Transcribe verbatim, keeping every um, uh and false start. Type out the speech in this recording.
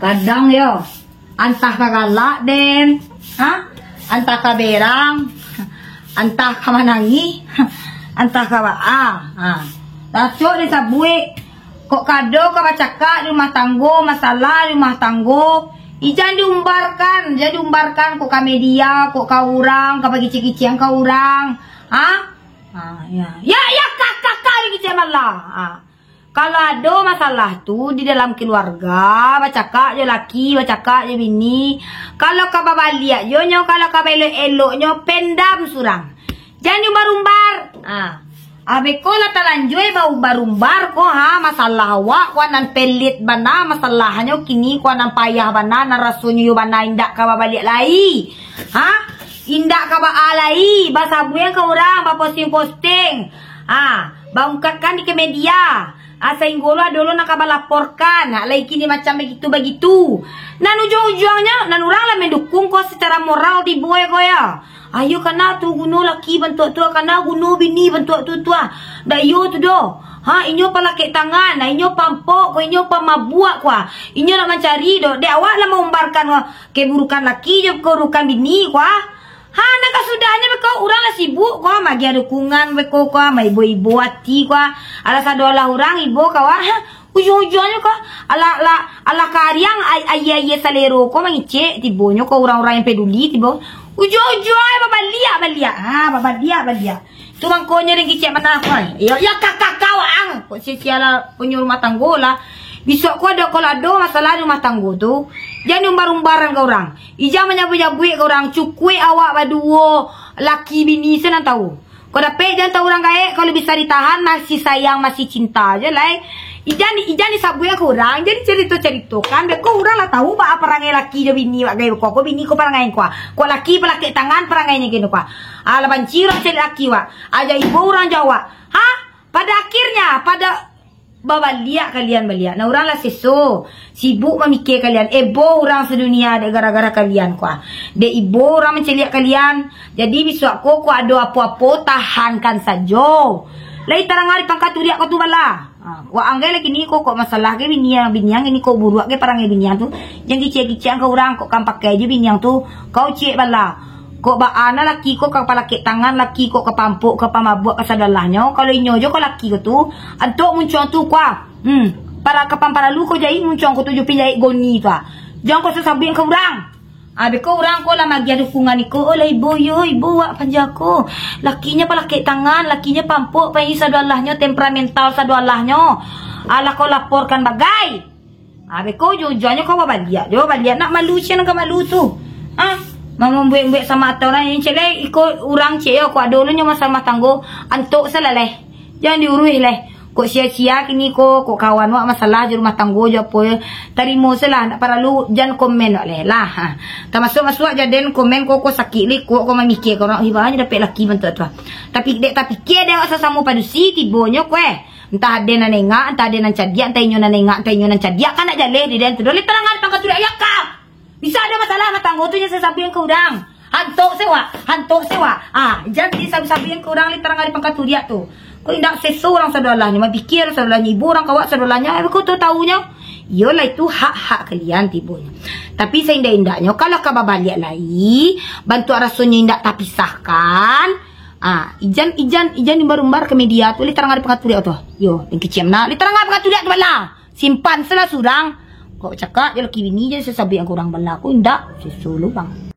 Kadang yo, antah ka galak den, ha? Antah ka berang, antah ka manangih, antah ka baa. Ha. Tacok den sabuik, kok kado ka bacakak di rumah tanggo, masalah di rumah tanggo, ijan diumbarkan, jan diumbarkan kok ka media, kok ka urang, ka bagicik-gicikan ka urang. Ha? Ha, ya. Ya, ya, ka, ka, ka, bagicik malah. Ha. Kalau ado masalah tu di dalam keluarga, bacakak jo laki, bacakak jo bini. Kalau ka babaliak jo nyo, kalau ka baelok-elok nyo, pendam surang. Jan diumbar-umbar. Ha. Abeko lah talanjua baumbar-umbar ko, ha, masalah awak ko nan pelit bana, masalahnyo kini ko nan payah bana, nan rasonyo yo bana indak ka babaliak lai. Ha? Indak ka baa lai, basabuik ka urang, baposting-posting. Ha, baungkapkan di ke media. Ha, sainggo lo ado lo nan ka balaporkan. Ha, lai kini macam bagitu-bagitu. Nan ujuang-ujuangnyo, nan urang lah mendukung ko secara moral tibo ko ya. Ayo kana tu guno laki bantuak tu, kana guno bini bantuak tu tu ah. Dak iyo tu doh. Ha, inyo palakek tangan, ha, inyo pampok ko, inyo pamabuak ko ah. Inyo nak mancari doh, dek awak lah maumbarkan ko keburukan laki jo keburukan bini ko ah. Ha, nan kasudahnyo beko urang lah sibuk ko ah, magiah dukungan beko ko ah, maibo-ibo ati ko ah. Alah sadolah urang ibo ko ah. Ha, ujuang-ujuangnyo ko ah, alah, alah, alah kariang ai-, ayie-ayie salero ko mangicek, tibonyo ko urang-urang yang peduli tibo. Ujuang-ujuangnyo babaliak-baliak. Ha, babaliak-baliak. Tu mangkonyo den kicek mata ko. Yo, yo, ka, ka, ka, waang. Kok sia-sia lah punyo rumah tanggo lah. Bisuak ko ado, kalau ado masalah di rumah tanggo tu, jan diumbar-umbaran ka urang. Ijan manyabuik-nyabuik ka urang. Cukuik awak baduo, laki bini se nan tahu. Kok dapek jan tahu urang gaek, kalau bisa ditahan, masih sayang, masih cinta je lai. Ijan, ijan disabuik ka urang, jan dicarito-caritokan. Beko urang lah tahu baa parangai laki jo bini wak gaek ko. Ko bini ko parangai ko. Ko laki palakek tangan parangainyo kini ko. Alah banci urang caliak laki wak. Aja ibo urang jawab. Ha? Pada akhirnya, pada babaliak kalian baliak. Nah, urang lah seso. Sibuk mamikia kalian. Ebo urang sadunia dek gara-gara kalian ko ah. Dek ibo urang mancaliak kalian. Jadi bisuak ko, ko ado apo-apo, tahankan sajo. Lai tarang ari pangka turiak ko tu bala. Ha, wak anggai lagi ni ko, kok masalah ge biniang, biniang ini kok buruak ge parangai biniang tu. Jan kicik-kicik angka urang, kok kan pakai je biniang tu. Kau ciek bala. Kok baa na laki ko ka palakek tangan, laki ko ka pampuk, ka pamabuak, ka sadolahnyo. Kalau inyo jo ko laki ko tu, antok muncuang tu kua. Hmm, para kapan paralu ko jahit muncuang ko tu jo pinjahit goni tu ah. Jan ko sasabuik ka urang. Ah, beko urang ko lah magiah dukungan iko, oh lah ibo yo, ibo wak panja ko. Lakinyo palakek tangan, lakinyo pampuk, pai sadolahnyo, temperamental sadolahnyo. Alah ko laporkan bagai. Ah, beko ujuang-ujuangnyo kau babaliak jo, baliak nak malu sia nan ka malu tu. Ah, mambuek-buek samo atau lah, yang cek lai, iko urang cek yo, ko ado lo nyo masalah rumah tanggo, antok salaleh. Jan diuruih lai. Kok sia-sia kini ko, kok kawan wak masalah jo rumah tanggo jo apo yo. Tarimo se lah, ndak paralu, jan komen wak lai lah. Ha. Tamasuk masuak jaden komen ko, ko sakik lai, ko, ko mamikia ko urang, ih, banyak dapek laki bantuak tu. Tapi dek tapikia dek awak sasamo padusi, tibonyo ko eh. Entah ade nan nengak, entah ade nan cadiak, entah inyo nan nengak, entah inyo nan cadiak, kan nak jaleh di den tu. Doleh talangan pangka turiak ya kau. Bisa ado masalah rumah tanggo tu, jan sasabuikan ka urang. Hantok se wak, hantok se wak. Ah, jan disabu-sabuikan ka urang lai tarang ari pangka turiak tu. Ko indak seso urang sadolahnyo, mapikia sadolahnyo, ibo urang ka wak sadolahnyo, eh, ko tu tahunyo. Iyolah itu hak-hak kalian tibonyo. Tapi saindak-indaknyo, kalau ka babaliak lai, bantuak rasonyo indak tapisahkan, ah, ijan, ijan, ijan diumbar-umbar ka media tu, lai tarang ari pangka turiak tu. Yo, den kecek mah, lai tarang ari pangka turiak tu bala. Simpan se lah surang. Kok cakak jo laki bini jan sasabuikan ka urang bala, ko indak, seso lo urang.